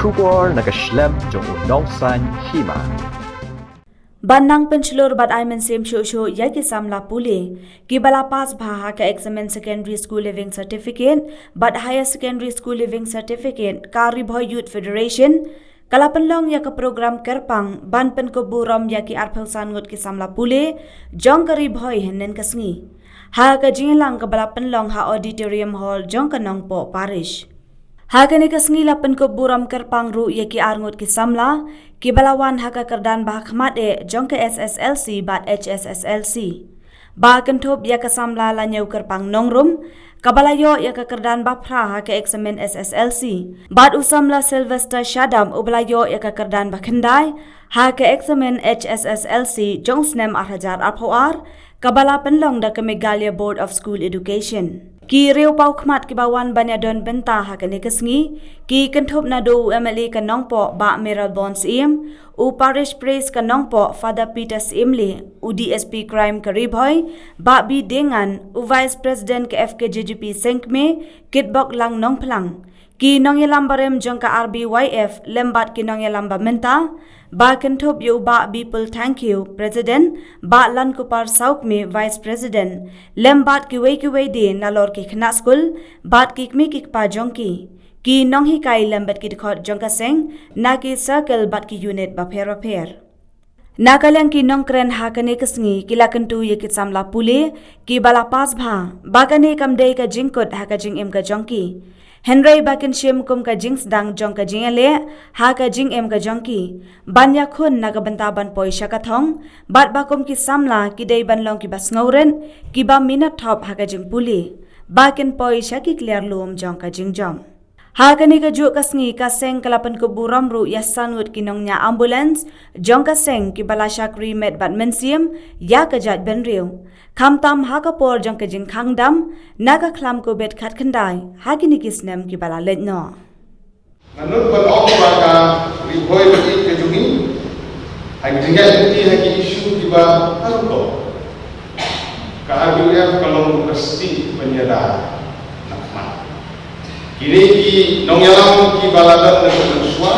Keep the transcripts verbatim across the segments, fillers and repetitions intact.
Khubor na ka shlem jong u nongsan hima. Ban nang pynshlur bad ai mynsiem shuh shuh ïa ki samla pule kiba la pass bha ha ka eksamin Secondary School Leaving Certificate bad Higher Secondary School Leaving Certificate, ka Ri Bhoi Youth Federation ka la pynlong ïa ka program kyrpang ban pynkup burom ïa ki arphew san ngut ki samla pule jong ka Ri Bhoi hynnin ka sngi, ha ka jingïalang kaba la pynlong ha Auditorium Hall jong ka Nongpoh Parish. Ha kane ka sngi la pynkup burom kyrpang ruh ïa ki ar ngut ki samla kiba la wan ha ka kyrdan ba ha khmat eh jong ka S S L C bad H S S L C. Ba kynthup ïa ka samla Lañiewkyrpang Nongrum, kaba la ïoh ïa ka kyrdan ba phra ha ka eksamin S S L C, bad u samla Sylvester Shadap, uba la ïoh ïa ka kyrdan ba khyndai ha ka eksamin H S S L C jong u snem ar hajar arphew ar, kaba la pynlong da ka Meghalaya Board of School Education. Ki riewpaw khmat kiba wan ban ïadon bynta ha kane ka sngi ki kynthup naduh u M L A ka Nongpoh, Bah Mayralborn Syiem, u Parish Priest ka Nongpoh, Father Peter Syiemlieh, u D S P Crime ka Ri Bhoi, Bah B Diengan, u Vice President ka F K J G P Sengkmie, Kitbok Lang Nongphlang, ki nongïalam barim jong ka R B Y F lem bad ki nongïalam ba mynta, ba kynthup ïa u Bah Bipul Thangkhiew, President, Bah Lankupar Sawkmie, Vice President, lem bad kiwei kiwei de nalor ki khynnah skul bad ki kmie ki kpa jong ki, ki nonghikai lem bad ki dkhot jong ka seng na ki circle bad ki unit bapher bapher. Na ka liang ki nongkren ha kane ka sngi ki la kyntu ïa ki samla pule kiba la pass bha ba kane kam dei ka jingkut ha ka jingim ka jong ki, hynrei ba kin shim kum ka jingsdang jong ka jingïaleh ha ka jingim ka jong ki, ban ïakhun na ka bynta ban poi sha ka thong, bad ba kum ki samla ki dei ban long kiba sngewrit, kiba minot thop ha ka jingpule, ba kin poi sha ki kliar lum jong ka jingjop. Ha kane ka juh ka sngi ka seng ka la pynkup burom ruh ïa san ngut ki nongñiah ambulance jong ka seng kiba la shakri met bad mynsiem ïa ka jaitbynriew, khamtam ha ka por jong ka jingkhang dam na ka khlam Covid khatkhyndai ha kine ki snem kiba la leit noh. Nga nud ban ong ba ka Ri Bhoi ba ïeit ka jong ngi, ha ki jingïaid lynti ha ki issue kiba harum ka R B Y F ka long ka stieh ban ïada na khmat. Kine ki nongïalam kiba la don na ka shuwa,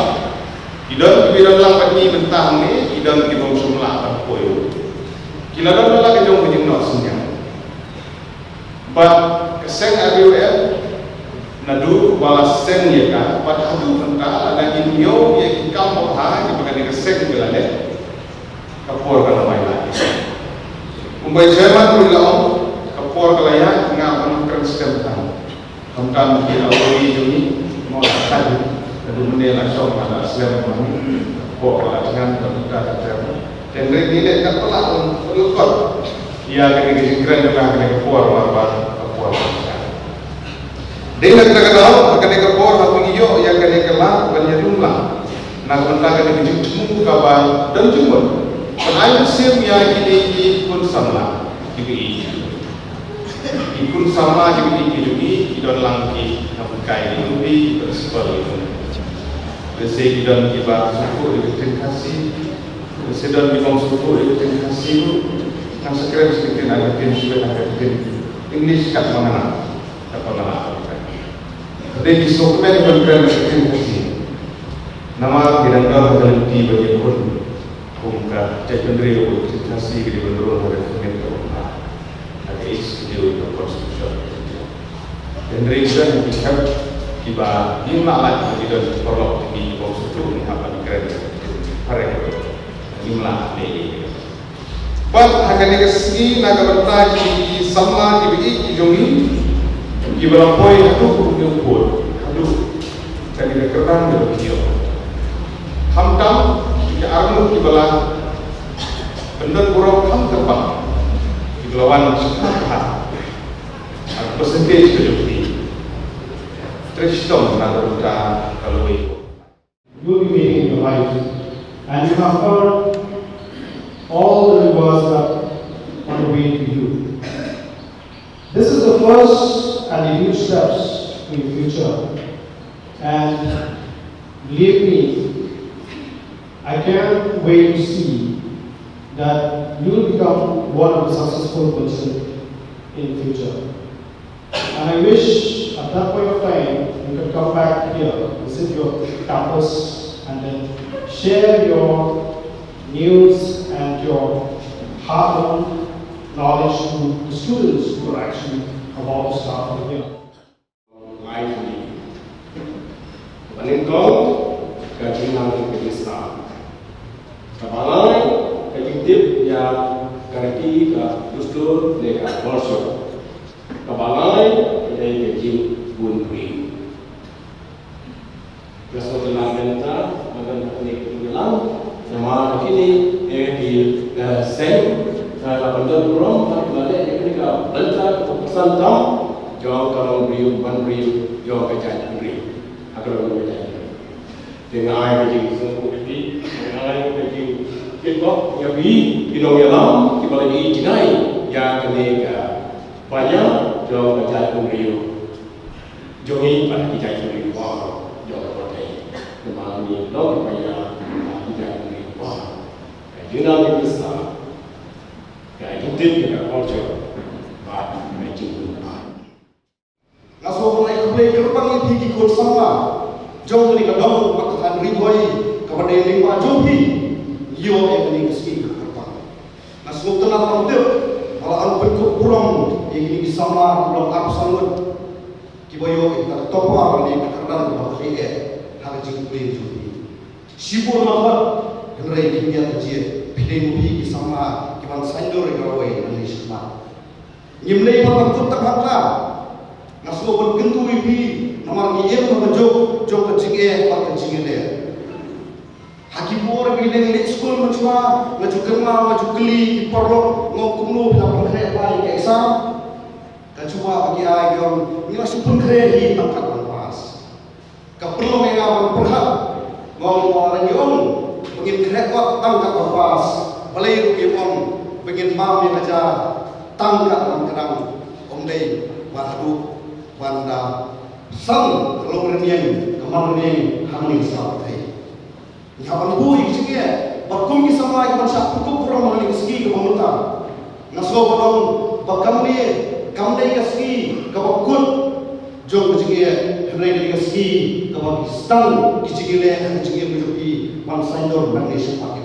ki don kiba don lang bad ngi mynta hangne, ki don kiba ym shym lah ban poi. Ki la don la ka jong ka jingnoh synñiang. Bad ka seng R B Y F naduh ba la seng ïa ka bad haduh mynta lada ngin ïoh ïa ki kam ba bha kiba kane ka seng ka la leh, ka por ka la wai lad. Kumba i chairman ruh i la ong, ka por ka la ïaid, nga ban kren skhem tang. Khamtam ki la ong ïa jong ngi, mo la khan, naduh mynne la shong la slem mo ni, ka por ka la thngan, ka mynta ka trem. Hynrei ngi leh katba lah ban lyngkot ïa kane ka jingkren jong nga ha kane ka por, mar ba ka por ka la thngan. Dei na kata ka daw, ha kane ka por haba ngi ïoh ïa kane ka lad ban ïalum lang na ka bynta kane ka jingthmu kaba don jingmut, ban ai mynsiem ïa kine ki khun samla kiba ïeit. Ki khun samla kiba ïeit ki jong ngi ki don lang ki nonghikai, ki nonghikai, ki principal, ki nonghikai. Lehse ki don kiba sngewthuh ïa ka ktien Khasi, lehse don kiba ym sngewthuh ïa ka ktien Khasi ruh. Ngan sa kren sa ktien, ktien Swedish, ktien English katba nga nang. Katba nga nang. Hynrei ki sngewkmen ban kren ka ktien Khasi. Namar ki dang don ha ka lynti ba ki khun kum ka jaitbynriew, ka ktien Khasi ka dei ban rung ha ka khmih ka bynta, ha ka institute ka constitution. Hynrei ki don ki khep kiba ngim lah lait ba ki don ki paralok jong ngi kiba ym sngewthuh, ngi hap ban kren. Hynrei ngim lah leh. Bad ha kane ka sngi na ka bynta ki samla kiba ïeit ki jong ngi kiba la poi haduh kumne u pud, haduh kane ka kyrdan kaba ki ïoh. Khamtam ki arngut kiba la pyndon burom kham kyrpang, kiba la wan sha khmat ha percentage ka jong ki. Trei shitom na ka bynta ka lawei. You'll be making in your life. And you have heard all the rewards that are on the way to you. This is the first and the huge steps to your future. And believe me, I can't wait to see that you'll become one of the successful person in the future. And I wish at that point of time, You can come back here, visit your campus, and then share your news and your hard-earned knowledge to the students who are actually about to start from here. Ba nyngkong, ka jingnang ka jingstad. Kaba lai, ka jingtip ïa ka riti, ka dustur ne ka culture. Kaba lai ka dei ka jingbun briew. Nga sngewtynnat bynta ba ngan ïa kane ka jingïalang namar ba kine ki, eh, seng, eh, la pyndonkam bad la leh ïa kane ka bynta kaba kongsan tam jong ka longbriew manbriew jong ka jaitbynriew. Ha ka longbriew jaitbynriew. Te nga ai ka jingsngewbha ïa phi, nga ai ka jingkyrpad ïa phi ki nongïalam kiba la ïohi jngai ïa kane ka paidbah jong ka jaitbynriew jong ngi bad ki jaitbynriew baroh jong ka pyrthei. Namar ngi long ki paidbah bad ki jaitbynriew baroh. Ka jingnang ka jingstad, ka jingtip ïa ka culture bad ka jingbun briew. Nga sngewbha ban ai khublei kyrpang ïa phi ki khun samla jong kane ka dong bad ka thaiñ Ri Bhoi kaba dei lyngba jong phi. Ïoh ïa kane ka sngi ka kyrpang. Nga sngewtynnat ban tip ba la pynkup burom ïa kine ki samla kiba long arphew san ngut kiba ïoh ïa ka topper lane ka kyrdan kaba khlieh ha ka jingpule jong phi. Shibun la hok, hynrei kim ïa ka jia, phi dei ma phi ki samla kiban saiñdur ïa ka roi nangne shakhmat. Ngim lei pat ban kut tang ha khla. Nga sngewbha ban kyntu ïa phi namar ngi im ha ka juk jong ka jingeh bad ka jingïaleh. Ha ki por ba ngi dang leit skul mynshuwa, nga ju kynmaw, nga ju kylli ki paralok, nga ong kumno phi la pynkhreh bha ïa ka exam. Ka jubab ba ki ai, ki ong ngi la shu pynkhreh hi tang kat ban pass. Ka pynlong ïa nga ban pyrkhat. Nga ong, ba la ngi ong ba ngin khreh kot tang kat ban pass, balei ruh ngi ong ba ngin bam ïa ka ja tang kat ban kdang? Ym dei ban haduh ban da san ka long rynïeng ka man rynïeng hangne ha sla pyrthei. Ngi hap ban buh ïa ka jingeh bad kum ki samla kiban shah pynkup burom ha kane ka sngi kaba mynta. Nga sngewbha ban ong ba kamne kam dei ka sngi kaba kut jong ka jingeh, hynrei ka dei ka sngi kaba ki sdang ki jingïaleh ha ka jingim ka jong phi ban saiñdur nangne shakhmat.